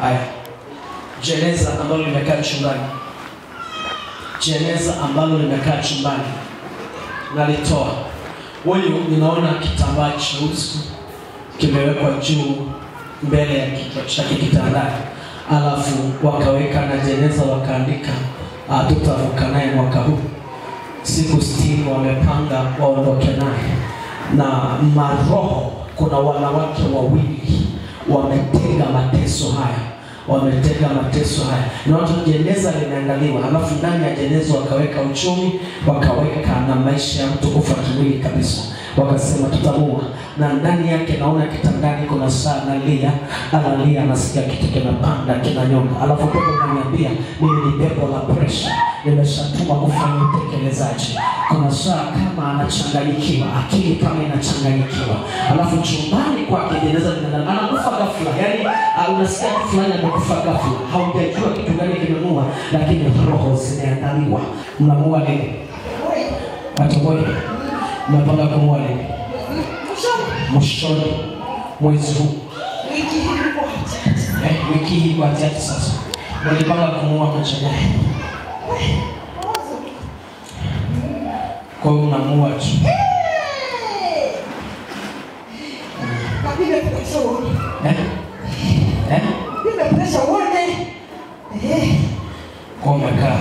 Haya, jeneza ambalo limekaa chumbani, jeneza ambalo limekaa chumbani nalitoa. Huyu ninaona kitambaa cheusi kimewekwa juu mbele ya kichwa chake kitandani, alafu wakaweka na jeneza wakaandika tutavuka naye mwaka huu. Siku 60 wamepanga waondoke naye. Na maroho, kuna wanawake wawili wametega mateso haya, wametega mateso haya. Na watu jeneza limeandaliwa, alafu ndani ya jeneza wakaweka uchumi, wakaweka na maisha ya mtu kufa kimwili kabisa. Wakasema tutamua. Na ndani yake naona kitandani kuna saa analia, analia, anasikia kitu kinapanda, kinanyonga. Alafu pepo ananiambia mimi ni pepo la pressure, nimeshatuma kufanya utekelezaji. Kuna saa kama anachanganyikiwa, akili kama inachanganyikiwa. Alafu chumbani kwake jeneza linaandaliwa, anakufa ghafla. Yaani unasikia kitu fulani amekufa ghafla, haujajua kitu gani kimemua, lakini roho zimeandaliwa. Mnamuua nini? Watu wote mnapanga kumuua nini? Mwishoni mwezi huu. Wiki hii kwa hatihati sasa. Mlipanga kumuua kwa njia gani? Kwa hiyo mnamuua tu. Kwa umekaa.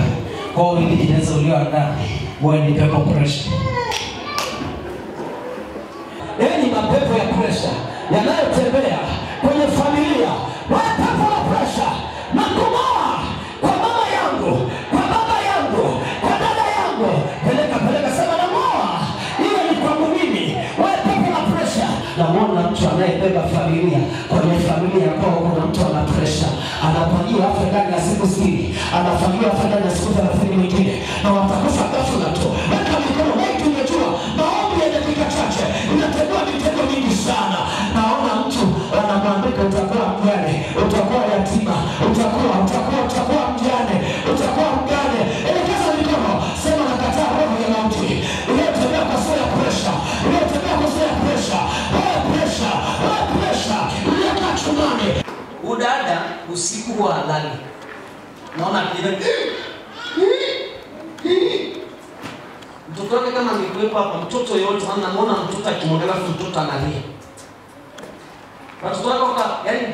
Kwa hiyo hili jeneza ulioandaa wewe ni pepo pressure. Yaani mapepo ya pressure yanayotembea kwenye familia. Pepo la pressure nakumoa kwa mama yangu, kwa baba yangu, kwa dada yangu. Peleka peleka, sema namoa. Iwe ni kwangu mimi. Wewe pepo la pressure. Namuona mtu anayebeba familia. Kwenye familia kwao kuna mtu ana pressure. Anapangiwa afe ndani ya siku 60, anafanyiwa afe ndani ya siku 30 nyingine, na watakufa ghafla tu. Weka mikono, wewe tumejua maombi ya dakika chache inategua mitego mingi sana. Naona mtu anamwambia utakuwa mjane, utakuwa yatima, utakuwa mjane, utakuwa mjane. Elekeza mikono, sema nakataa roho ya mauti iliyotembea kwa sura ya pressure, iliyotembea kwa sura ya pressure, roho pressure, roho pressure iliyokaa chumbani. Udada usiku huwa halali. Naona akija mtoto wake kama angekuwepo hapa, mtoto yote anamuona mtoto akimwangalia, mtoto analia. Watoto wake yaani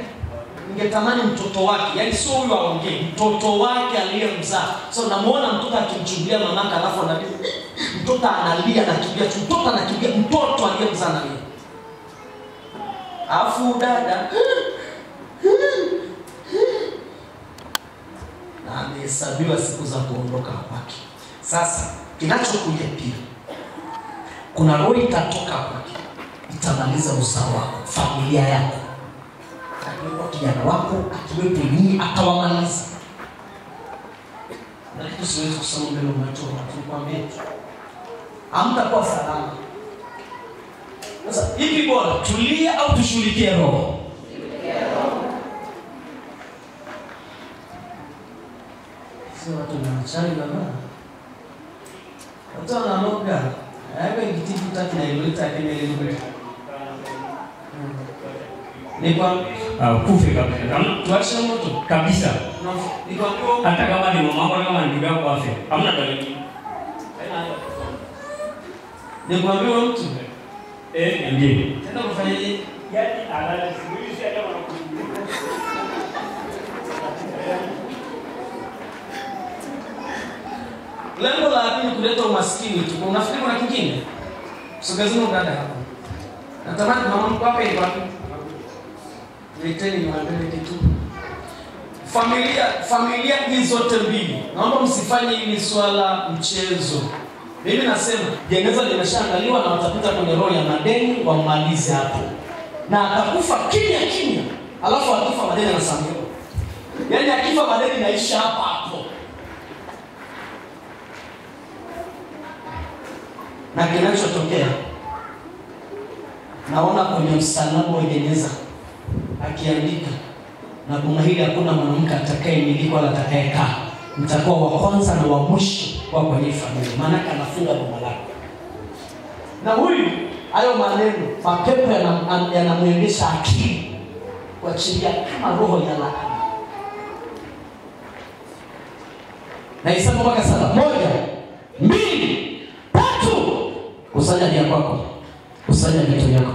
ningetamani mtoto wake, yaani sio huyu aongee, mtoto wake aliyemzaa. So namuona mtoto akimchungulia mamaka alafu analia. Mtoto analia anakimbia, mtoto anakimbia, mtoto aliyemzaa analia. Alafu dada na amehesabiwa siku za kuondoka kwake. Sasa kinachokuja pia, kuna roho itatoka kwake, itamaliza uzao wako, familia yako, akiwepo kijana wako, akiwepo nyinyi, atawamaliza. Na kitu siwezi kusema mbele macho, nikwambie tu, hamtakuwa salama. Sasa hivi bora tulia au tushughulikie roho? Sio watu wanachali baba. Watu wanaloga. Hapo ikitibu tatu na ileta kile ile. Ni kwa kufe kabisa. Tuache moto kabisa. Ni kwa hata kama ni mama au kama ni ndugu yako afe. Hamna dalili. Ni kuambiwa mtu. Ndiyo. Tena kufanyaje? Yaani analisimulisha kama anakusikiliza. Lengo la adui kuleta umaskini tu. Unafikiri kuna kingine? Sogezeni dada hapa. Natamani mama mko hapa hivi wapi? Nileteni niwaambie kitu. Familia hizi zote mbili. Naomba msifanye hili swala mchezo. Mimi nasema jeneza limeshaandaliwa na watapita kwenye roho ya madeni wamalize hapo. Na atakufa kimya kimya. Alafu akifa madeni anasamehewa. Yaani akifa madeni naisha hapa hapo. Na kinachotokea, naona kwenye msalaba wa jeneza akiandika, na boma hili hakuna mwanamke atakayemiliki wala atakayekaa, mtakuwa wa kwanza na wa mwisho wa kwenye familia. Maana anafunga boma lako. Na huyu hayo maneno mapepo yanamwendesha akili kuachilia kama roho ya laana. Na hesabu mpaka 7. 1 2 3. Kusanya vya kwako. Kusanya vitu vyako.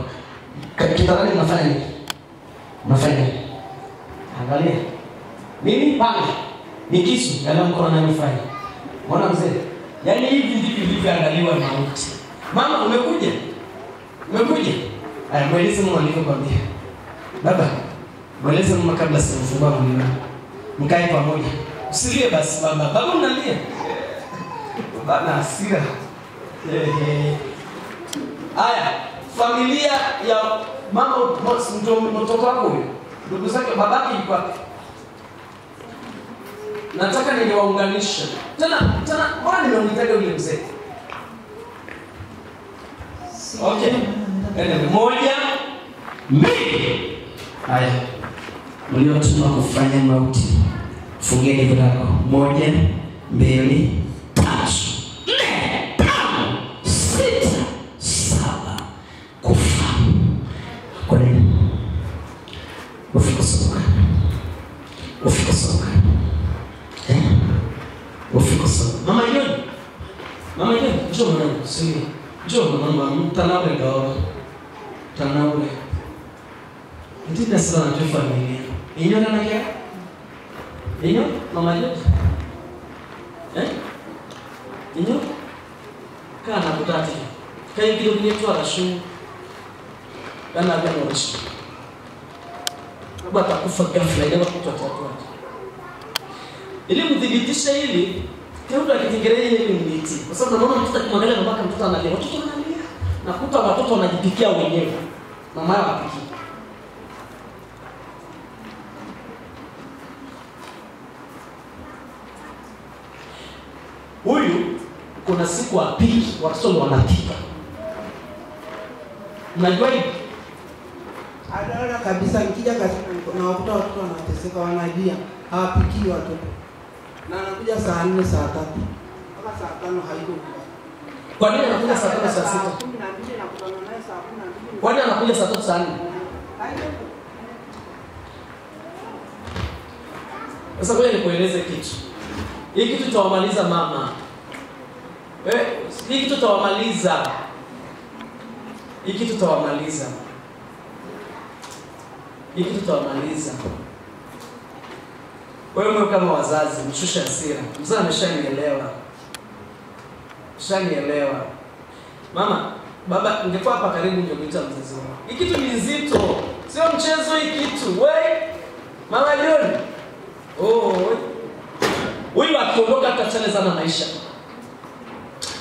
Kitandani mnafanya nini? Mnafanya nini? Angalia. Nini? Panga. Ni kisu. Yale mkono anayofanya. Mbona mzee? Yaani hivi ndivyo vilivyoandaliwa mauti. Mama umekuja? Umekuja? Aya, mweleze mama alivyokuambia. Baba, mweleze mama kabla sijafungua mlango. Mkae pamoja. Usilie basi baba. Baba unalia. Baba na hasira. Aya, familia ya mama mtoto wako huyo. Ndugu zake babake yuko wapi? Nataka niliwaunganisha. Tena mbona nimemuitaga yule mzee? Okay. 1 2. Haya. Mliotuma kufanya mauti, fungeni virago. 1 2 3 4 5 6 7. Kufa. Kwa nini? Ufika soka. Ufika soka. Ufika soka. Mama John. Mama John, njoo mwanangu, sio. Njoo mama, mtanawe gawa. Tanawe. Ndina sana tu familia. Inyo na kia? Inyo mama John? Eh? Inyo? Kana kutati. Kai kidogo ni tu arashu. Kana bia morishi. Baba atakufa ghafla ile watu watatu. Ili mdhibitishe hili, kila akitingereza ile mniti. Kwa sababu naona mtoto akimwangalia mamake mtoto analia. Watoto wanalia. Nakuta watoto wanajipikia wenyewe. Mama yao hapiki. Huyu kuna siku apiki, watoto wanapika. Unajua hivi? Adaona kabisa nikija katika na wakuta watoto wanateseka, wanalia, hawapiki watoto. Na anakuja saa 4 saa 3. Kama saa 5 haiko. Kwa nini anakuja saa 5 saa 6? 12 nakutana naye saa 12. Kwa nini anakuja saa 3 saa 4? Sasa ngoja nikueleze kitu. Hii kitu tutawamaliza mama. Hii kitu tutawamaliza. Hii kitu tutawamaliza. Hii kitu tutawamaliza. Wewe kama wazazi, mshushe hasira. Mzee ameshanielewa. Shanielewa. Mama, baba ningekuwa hapa karibu ningekuita mzazi wangu. Hii kitu ni nzito. Sio mchezo hii kitu. We Mama John. Oh. Huyu akiondoka atachana sana maisha.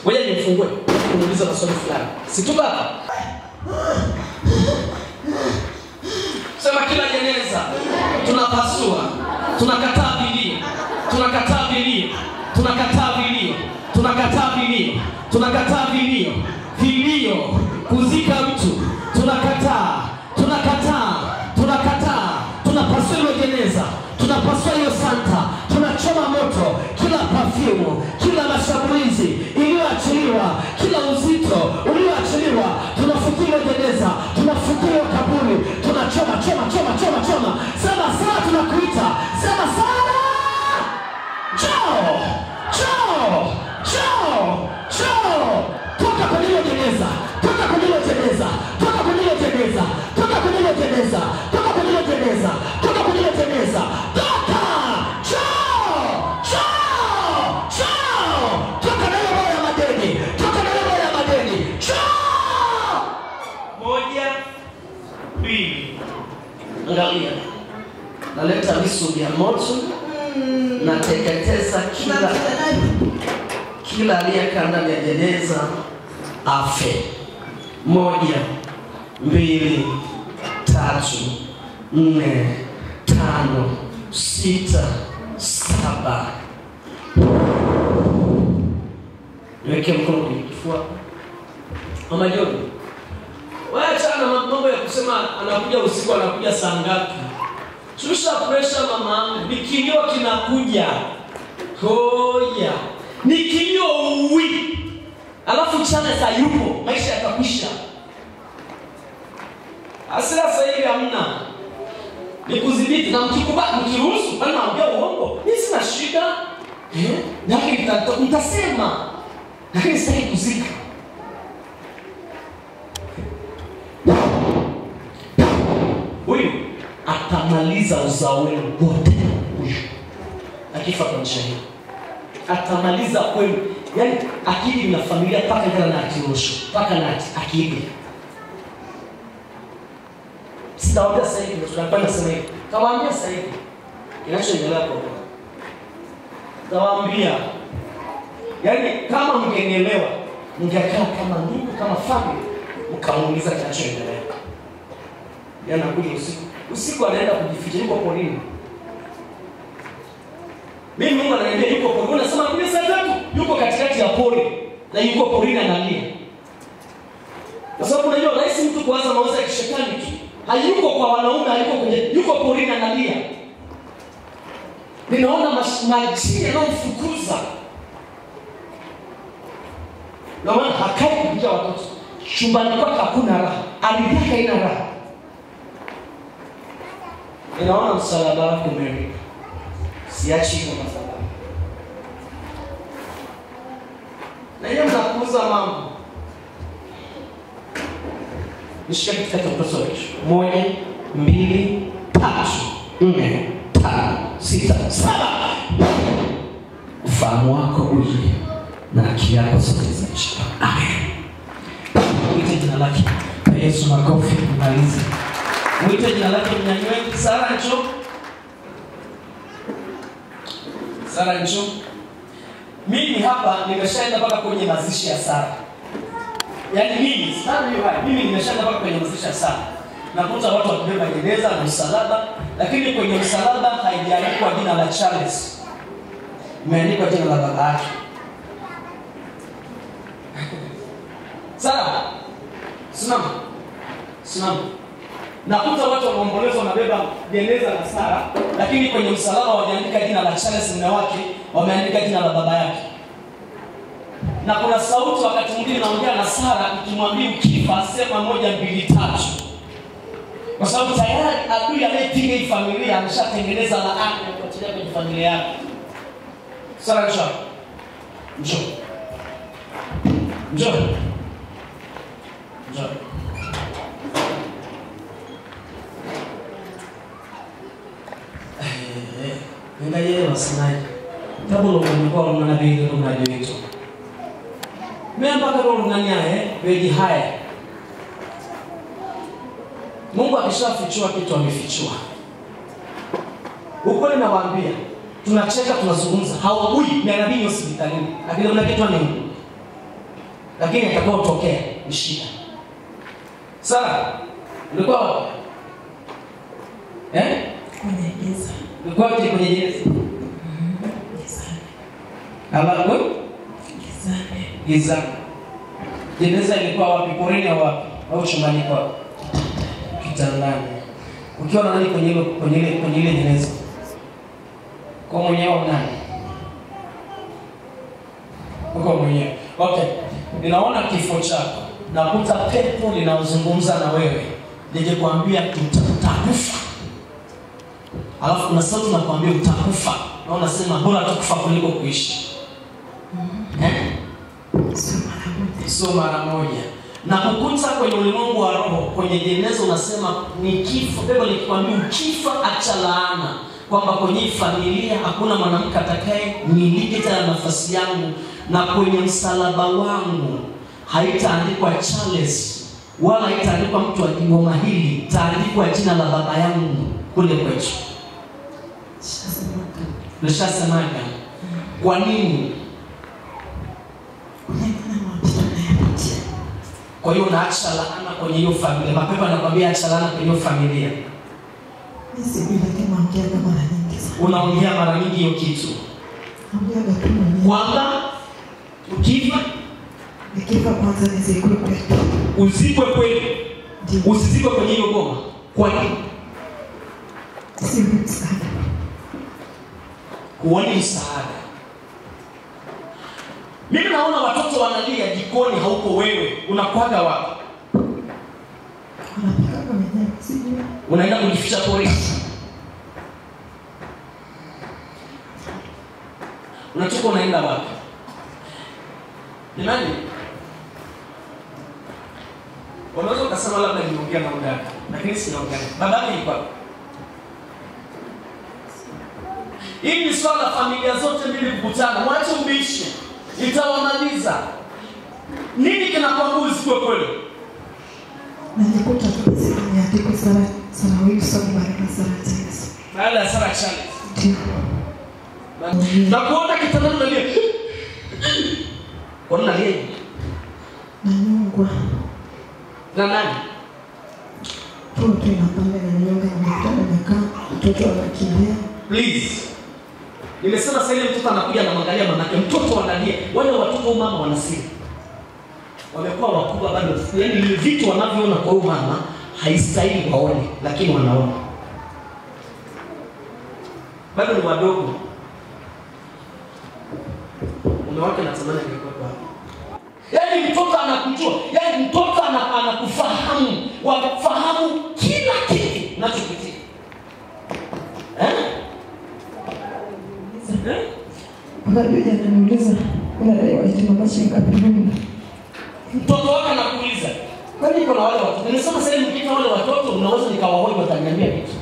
Ngoja nimfungue. Kumuuliza maswali fulani. Situka hapa. Sema kila jeneza tunapasua. Tunakataa vilio. Tunakataa vilio. Tunakataa vilio. Tunakataa vilio. Tunakataa vilio. Vilio kuzika mtu. Tunakataa. Tunakataa. Tunakataa. Tunapasua hiyo jeneza. Tunapasua hiyo santa. Tunachoma moto kila perfume, kila mashambulizi iliyoachiliwa, kila uzito ulioachiliwa. Tunafukia jeneza, tunafukia kaburi, tunachoma choma choma choma choma. Sema sala, tunakuita. Sema sala. Njoo. Njoo. Njoo. Njoo. Toka kwenye hiyo jeneza. Toka kwenye hiyo jeneza. Toka kwenye hiyo jeneza. Toka kwenye hiyo jeneza. Toka kwenye hiyo jeneza. Toka kwenye hiyo jeneza. Toka. Njoo. Njoo. Njoo. Toka na roho ya madeni. Toka na roho ya madeni. Njoo. 1 2. Angalia. Naleta visu vya moto. Nateketeza kila aliyekaa ndani ya jeneza afe. 1 2 3 4 5 6 7. Niweke mkono kwenye kifua. Mama John, wewe achana na mambo ya kusema anakuja usiku, anakuja saa ngapi. Shusha pressure mama, ni kilio kinakuja. Hoya. Ni kilio uwi. Alafu chana saa yupo, maisha yatakwisha. Hasira sasa hivi hamna. Ni kudhibiti na mkikubali, mkiruhusu, bali naongea uongo. Mimi sina shida. Eh? Lakini nitasema, lakini sitaki kuzika. Huyu atamaliza uzao wenu wote. Huyu akifa kwa njia hiyo atamaliza kwenu. Yaani akili na familia paka kana na akirosho, paka na akili. Sitawaambia sasa hivi, tunapanda sasa hivi. Tawaambia sasa hivi kinachoendelea kwa Bwana. Tawaambia. Yaani kama mngenielewa, mngekaa kama ndugu, kama family, mkamuuliza kinachoendelea. Yaani anakuja usiku. Usiku anaenda kujificha, yuko porini. Mimi Mungu ananiambia yuko porini. Unasema kuja saa 3, yuko katikati ya pori. Na yuko porini analia. Kwa sababu unajua rahisi mtu kuanza mawazo ya kishetani tu. Hayuko kwa wanaume, hayuko kwenye, yuko porini analia. Ninaona majini yanamfukuza. Na maana hakai kupikia watoto. Chumbani kwake hakuna raha. Ardhi yake haina raha. Ninaona msalaba wako Mary. Siachi kwa msalaba. Na yeye mnakuza mambo. Nishike katika mtoto wetu. 1 2 3 4 5 6 7. Ufahamu wako uje na akili yako zote ziishi. Amen. Mwite jina lake. Yesu makofi malize. Mwite jina lake, mnyanyue. Sara njoo. Sara njoo. Mimi hapa nimeshaenda mpaka kwenye mazishi ya Sara. Yaani mimi, Sara hiyo hai, mimi nimeshaenda mpaka kwenye mazishi ya Sara. Nakuta watu wakibeba jeneza na msalaba, lakini kwenye msalaba haijaandikwa jina la Charles. Imeandikwa jina la baba yake. Sara, simama. Simama. Nakuta watu wanaomboleza wanabeba jeneza la Sara, lakini kwenye msalaba hawajaandika jina la Charles mume wake, wameandika jina la baba yake. Na kuna sauti wakati mwingine naongea na Sara ikimwambia ukifa sema 1 2 3. Kwa sababu tayari adui anayepiga hii familia ameshatengeneza laana ya kuachilia kwenye familia yake. Sara njoo. Njoo. Njoo. Njoo. Nenda yeye wasinai. Tabulo mko mna nabii ndo mnajoito. Mimi mpaka leo mnania beji haya. Mungu akishafichua kitu amefichua. Ukweli nawaambia, tunacheka tunazungumza, haugui na nabii hospitalini, lakini kuna kitu ni lakini atakayotokea ni shida. Sara, ulikuwa wapi? Kwenye giza. Ulikuwa wapi kwenye giza? Gizani. Alafu gizani. Giza. Jeneza ilikuwa wapi? Porini au wapi? Au chumbani kwako? Kitandani. Ukiwa na nani kwenye ile jeneza? Kwa mwenyewe au nani? Uko mwenyewe. Okay. Ninaona kifo chako. Nakuta pepo linazungumza na wewe. Nije kuambia utakufa. Alafu kuna sauti nakwambia utakufa. Na unasema bora tukufa kuliko kuishi. Sio mara moja. Na kukuta kwenye ulimwengu wa roho, kwenye jeneza unasema ni kifo. Pepo likikwambia ukifa acha laana. Kwamba kwenye familia hakuna mwanamke atakaye miliki tena nafasi yangu, na kwenye msalaba wangu haitaandikwa Charles wala haitaandikwa mtu wa ngoma hili, itaandikwa jina la baba yangu kule kwetu. Nishasemaga. Kwa nini? Kwa hiyo unaacha laana kwenye hiyo familia. Mapepo anakuambia acha laana kwenye hiyo familia. Unaongea mara nyingi hiyo kitu. Kwamba ukifa nikifa kwanza nizikwe kwetu. Uzikwe kweli. Usizikwe kwenye hiyo boma. Kwa nini? Si msaada. Huoni msaada. Mimi naona watoto wanalia jikoni, hauko wewe. Unakwaga wapi? Unaenda kujificha porini. Unatoka unaenda wapi? Jamani, unaweza ukasema labda niongea na udada, lakini sijaongea. Babake yuko wapi? Hii ni swala familia zote mbili kukutana. Mwache ubishi. Itawamaliza. Nini kinakwambia usikue kweli? Najikuta tu niandiko Sarah Wilson baada ya Sarah Charles. Baada ya Sarah Charles. Ndio. Na kuona kitandani unalia. Kwa nini unalia? Nanyongwa. Na nani? Mtoto inapanda na nyonga na mtoto anakimbia. Please. Nimesema sasa ile mtoto anakuja anamwangalia mamake, mtoto analia. Wale watoto mama wanasiri. Wamekuwa wakubwa bado. Yaani ile vitu wanavyoona kwa huyu mama haistahili waone, lakini wanaona. Bado ni wadogo. Mume wake anatamani angekuwa hapa. Yaani mtoto anakujua, yaani mtoto anakufahamu, wafahamu kila kitu unachopitia. Unajua ananiuliza, unadai waiti mama shilingi ngapi? Mtoto wako anakuuliza. Kwani niko na wale watoto? Nimesema sasa hivi mkiita wale watoto mnaweza nikawahoji wataniambia kitu.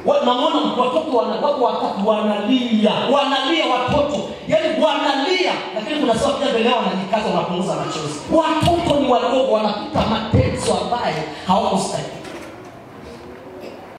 Naona watoto wako watatu wanalia, wanalia watoto. Yaani wanalia, lakini kuna sababu pia mbele yao wanajikaza wanapunguza machozi. Watoto ni wadogo wanapita mateso ambayo hawakustahili.